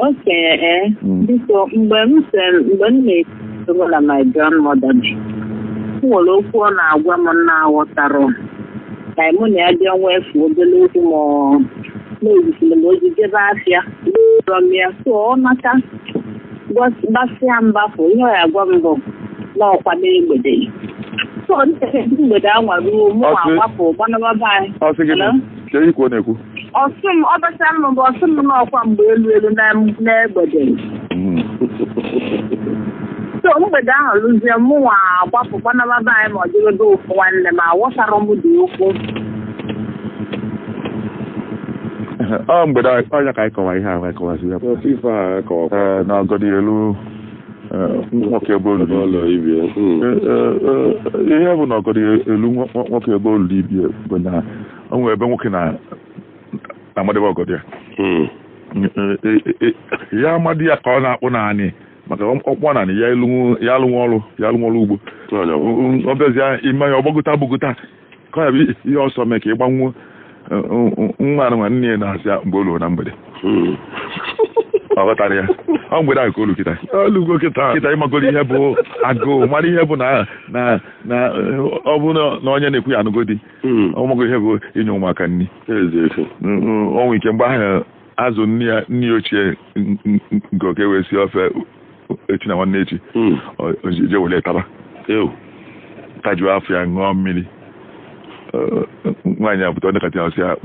Okenye ee, biko, mgbe m se mgbe m na-etogo na my grandmother bi, o nwere okwu ọ na-agwa m na-aghọtarọ ka mụ na ya bịa nwee efu obere okwu, ma ọ na-ezisiri m ozi jebe afịa rọ m ya, so ọ nata gbasịa mbafụ, ihe ọ ya agwa m bụ na ọkwa n'egbede, so mgbede anwa ruo, mụ agbapụ gbanaba be anyị. Ọ sị gịnị? Kedu ikwu ọ na-ekwu? Ọsị m, ọ bịasịa m bụ ọsị m n'ọkwa mgbe elu elu na n'egbede. So mgbede ahụ lụzie, mụnwa agbapụ gbanaba be anyị, ma ọ dịrebe ofu nwanne m aghọtara m dị okwu. Ọ mgbede ọnya ka anyị kọwa ihe ahụ anyị kọwazi ya. Ife a kọwakwa. Ee, na ọgọdọ elu nwoke ebe olulu ụlọ ibie. Ihe bụ na ọgọdọ elu nwoke ebe olulu ibie bụ na o nwere ebe nwoke na-amadebe ọgọdọ ya. Ya amadị ya ka ọ na-akpụ naanị maka ọkpụ naanị ya ya alụnwu ọrụ, ya alụnwu ọrụ ugbo. Ọ bịazie ime ya ọgbagota agbagota ka ọ ya bụ ihe ọsọ mee ka ị gbanwuo nwa anụ nwanne ya na-asị ya mgbe olu na mgbede. Ọ ghọtara ya, ọ mgbede ahụ ka olu kịta. Olugo kịta. Kịta ịmagoro ihe bụ agụụ, mara ihe bụ na na na ọ bụ na onye na-ekwu ya anụgo di. Ọ mago ihe bụ inye ụmụaka nri. Eziokwu. Ọnwụ ike mgbe ahụ azụ nne ya nne ya ochie nke oke wee sie ofe echi na nwanne echi, o je were taba. Ew. Tajuo afọ ya, ṅụọ mmiri. Nwaanyị apụta ndekata ya, ọsị ya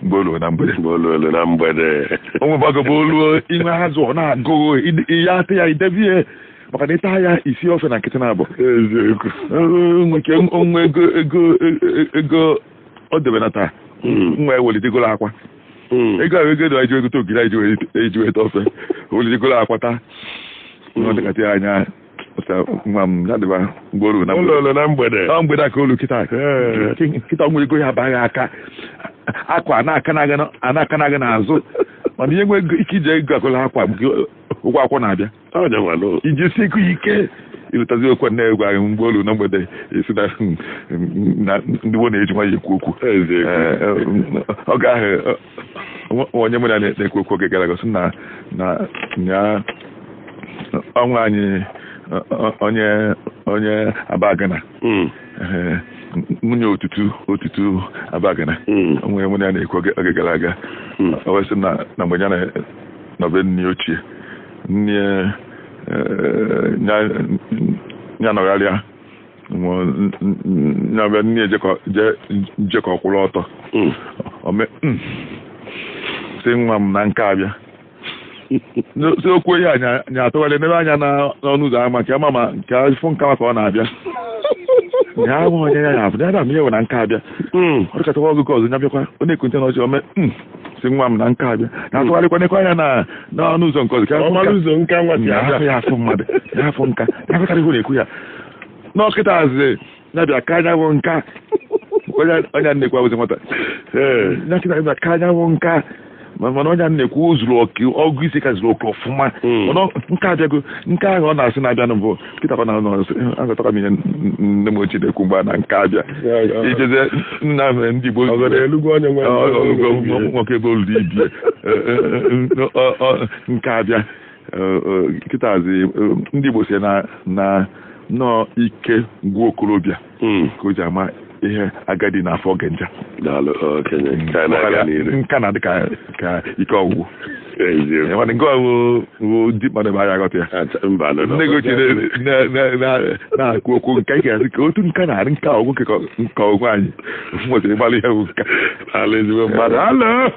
mgbe olu na mgbede. Mgbe olu elu na mgbede. Onwe gbago bụ olu inwe azụ, ọ na-agụghị ihe ata ya idebe ihe maka na ịta ya isi ofe na nkịtị na-abụ. Eziokwu. Nke onwe ego ego ego ọ debenata nwa ya welitegolo akwa. Ego ahụ ego dị eji egote ogiri eji weta ofe welitegolo akwa taa. Ọ dịkata ya anya ọsị nwa m ya dịba mgbe olu na mgbede. Olu elu na mgbede. Ọ mgbede a ka olu kịta. Kịta ọnwa ego ya abaghị aka akwa a na-aka na-aga n'azụ, mana ihe nwe ike iji ego akụla akwa nke ụgwọ akwụkwọ na-abịa. Ọ nyanwa. Iji si ego ike ịlụtazi okwu na egwu anyị mgbe olu na mgbede esi na na ndị gboo na-eji nwayọ ekwu okwu. Eziokwu. Oge ahụ onye mụ na ya na-ekwu okwu oge gara aga sị na na ya ọnwa anyị onye onye Abagana, nwunye otutu otutu Abagana, onwe mụ na ya na-ekwu oge gara aga, o wee sị m na na mgbe ya na be nne ya ochie, nne ya ya nọgharịa ya bịa nne ya jekọ kwụrụ ọtọ. Ome sị nwa m na nke abịa si okwu ihe a nya atụgharị n'ebe anya n'ọnụ ụzọ ama nke ama ma nke afụ nka maka ọ na-abịa ya ahụ onye ya ya afụ ya na ihe wụ na nke abịa. Ọ dịkọtakwa ọgụgụ ọzọ ya bịakwa ọ na-ekunte n'ọchị ome si nwa m na nke abịa na atụgharịkwa nekwa anya na n'ọnụ ụzọ nke ọzọ ka afụ Ọmara nka. ụzọ nka nwa si Ya abịa. afụ ya afụ mmadụ ya afụ nka ya afụkarị ihu na-ekwu ya n'ọkịta azị ya bịa ka anya bụ nka onye onye na-ekwu abụzi nwata. Ya kịta bịa ka anya bụ nka mana onye na-ekwu o zuru oke ọgụ isi ka zuru oke ọfụma. Mana nke abịago nke ahụ ọ na-asị na-abịanụ bụ kịta ka ọ na-asị agụtara m ihe nne m ochie na-ekwu mgbe a na nke abịa ijeze nna m ndị Igbo. Ọgọdọ elugo onye nwe. Ọgụgụ nwoke ebe olulu ibie nke abịa kịtazi ndị Igbo si na na nnọọ ike gwụ okorobịa ka o ji ama ihe agadi na-afọ oge nja. Daalụ okenye, ka anyị na-aga n'iru. Nka na-adị ka ka ike ọgwụgwụ. Eziokwu. Mana nke ọwụ wụ dị mmadụ ebe anyị aghọta ya. Mba, nọ. Nne gị ochie na-akwu okwu nka ị ga-asị ka otu nka na-arị nka ọgwụ nke ọgwụ anyị nwetara ịgbalị ihe bụ nka. Daalụ ezigbo mmadụ. Alo.